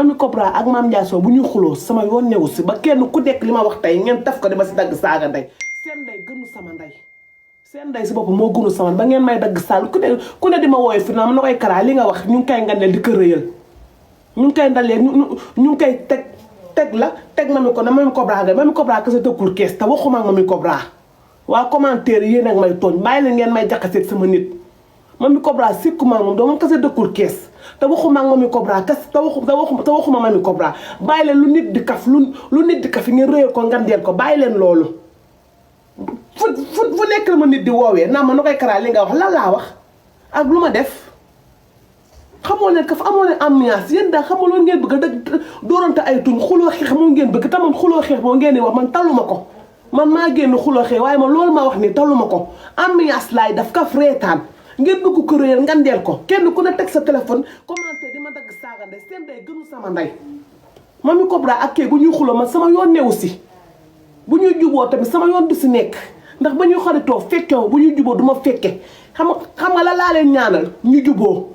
Mamy Cobra ak Mame Ndiaye Sow bu ñuy xuloo sama yoon newu si ba kenn ku nekk li ma wax tey ngeen taf ko dama si dagg saaga ndey seen ndey gënu sama ndey seen ndey si bopp moo gënu sama ba ngeen may dagg saal ku ne di ma wooye fi naa ma na koy karaa li nga wax ñu ngi koy ngandeel di ko rëyal ñu ngi koy ndalee ñu ngi koy teg la teg Mamy ko na Mamy Cobra nga Mamy Cobra kese dëkkul kees te waxuma ak Mamy Cobra waa commentaire yéen ak may tooñ bàyyi leen ngeen may jaxaseeg sama nit Mamy Cobra sikkuma moom doo moom kese dëkkul kees te waxuma ak Mamy Cobra kese te waxuma Mamy Cobra bàyyi leen lu nit di kaf lu nit di kaf yi ngeen rëyal ko ngandeel ko bàyyi leen loolu fu nekk la ma nit di woowee naa ma na koy karaa li nga wax lan laa wax ak lu ma def xamoo leen kaf amoo leen ambiance yéen daal xamoo loolu ngeen bëgg a dëgg doorante ay tuñ xuloo xeex moo ngeen bëgg te man xuloo xeex moo ngeen di wax man taluma ko man maa génn xuloo xeex waaye man loolu ma wax ni taluma ko ambiance laay daf kaf reetaan ngeen bëgg ko réyal ngandeel ko kenn ku ne teg sa téléphone commenté di ma dagg saaga ndey seen ndey gënu sama ndey Mamy Cobra ak kee bu ñuy xuloo man sama yoon newu si bu ñuy juboo tamit sama yoon du si nekk ndax ba ñuy xaritoo fekkew bu ñuy juboo du ma fekke xam nga la laa leen ñaanal ñu juboo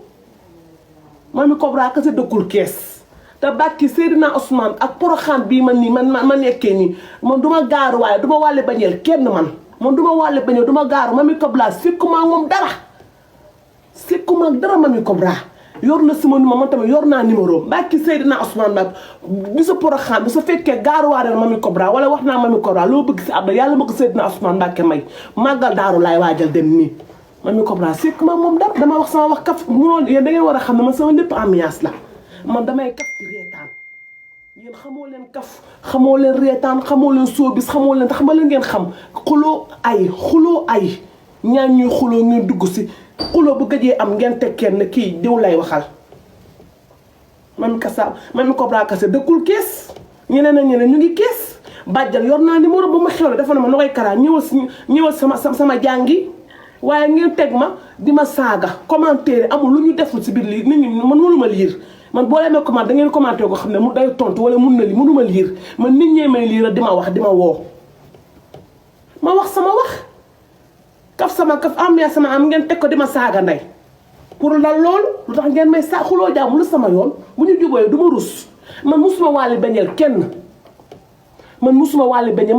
Mamy Cobra kese dëkkul kees te bàkki Seydina Ousmane ak Poroxaan bii man nii ma nekkee nii man du ma gaaru waaye du ma wàlle bañeel kenn man du ma wàlle bañeel du ma gaaru Mamy Cobra sikkuma moom dara sikkuma dara Mamy Cobra yor na sama numéro man tamit yor naa numéro bàkki Seydina Ousmane nag bi sa Poroxaan bi sa fekkee gaaruwaareel Mamy Cobra wala wax naa Mamy Cobra loo bëgg si àdduna yàlla ma ko Seydina Ousmane Mbàkke may màggal daaru laay waajal dem nii Mamy Cobra sikkuma moom dara dama wax sama wax kaf munoon yéen da ngeen war a xam ne man sama lépp ambiance la man damay kaf di reetaan yéen xamoo leen kaf xamoo leen reetaan xamoo leen soobis xamoo leen tax ma la ngeen xam xuloo ay ñaan ñuy xuloo ngeen dugg si xuloo bu gëjee am ngeen teg kenn kii diw lay waxal Mamy Cobra kese dëkkul kees ñeneen ak ñeneen ñu ngi kees bàjjal yor naa numéro ba ma xewle dafa ne ma na koy karaa ñëwal sama jàngi waaye ngeen teg ma di ma saaga commentaire amul lu ñu deful si biir lii nit ñi man mënuma liir man boo leen ma commenté da ngeen commenté ko xam ne mu day tontu wala mun na li mënuma liir man nit ñee may liir di ma wax di ma woo ma wax sama wax kaf sama kaf ambiance sama am ngeen teg ko di ma saaga ndey pour lan loolu lu tax ngeen may saa xuloo jàmm lu sama yoon bu ñu jubóoyee du ma rus man musuma wàlli bañeel kenn man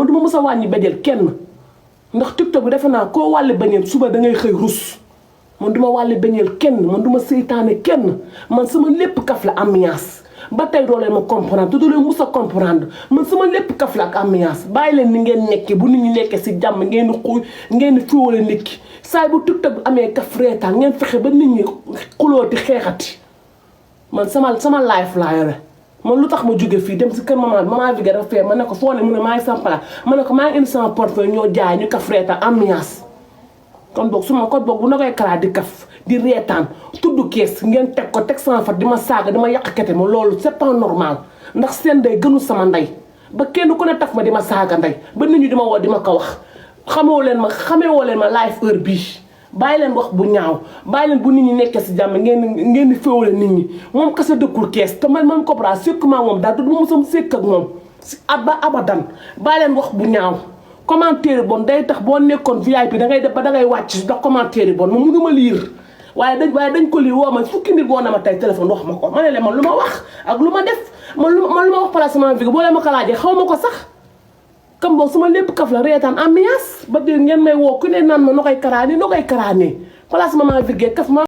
du ma musa wàññi bañeel kenn ndax TikTok bi defe naa koo wàlli bañeel suba da ngay xëy rus man duma wàlli bañeel kenn man duma seytaane kenn man sama lépp kaf la ambiance ba tey doo leen ma comprendre te doo leen mus a comprendre man sama lépp kaf la ak ambiance bàyyi leen ni ngeen nekkee bu nit ñi nekkee si jàmm ngeen di xuy ngeen di fiwale nit ki saay bu TikTok bi amee kaf reetaan ngeen fexe ba nit ñi xulooti xeexati man sama life laa yore man lu tax ma jóge fii dem si kër maman Viga dafa fee ma ne ko foo ne mu ne maa ngi sama place ma ne ko maa ngi indi sama portefeuille ñoo jaay ñu kaf reetaan ambiance kon boog bu na koy karaa di kaf di reetaan tudd kees ngeen teg ko teg sama fat di ma saaga di ma yàq kete ma loolu c'est pas normal ndax seen ndey gënu sama ndey ba kenn ku ne taf ma di ma saaga ndey ba nit ñi di ma woo di ma ko wax xamewoo leen ma live heure bii bàyyi leen wax bu ñaaw bàyyi leen bu nit ñi nekkee si jàmm ngeen di féewale nit ñi moom kese dëkkul kees te man Cobra sékkuma moom daal du ma mosam sékk ak moom si abadan bàyyi leen wax bu ñaaw commentaire bon day tax boo nekkoon VIP da ngay def ba da ngay wàcc ndax commentaire bon ma mënuma liir waaye dañ ko lii woo ma fukki nit boo na ma tey téléphone wax ma ko ma ne leen man lu ma wax ak lu ma def man lu ma wax placement Viga boo leen ma ko laajee xaw ma ko sax kam boobu sama lépp kaf la reetaan ambiance ba dégg ngeen may woo ku ne naan ma no koy karaane placement Viga kaf ma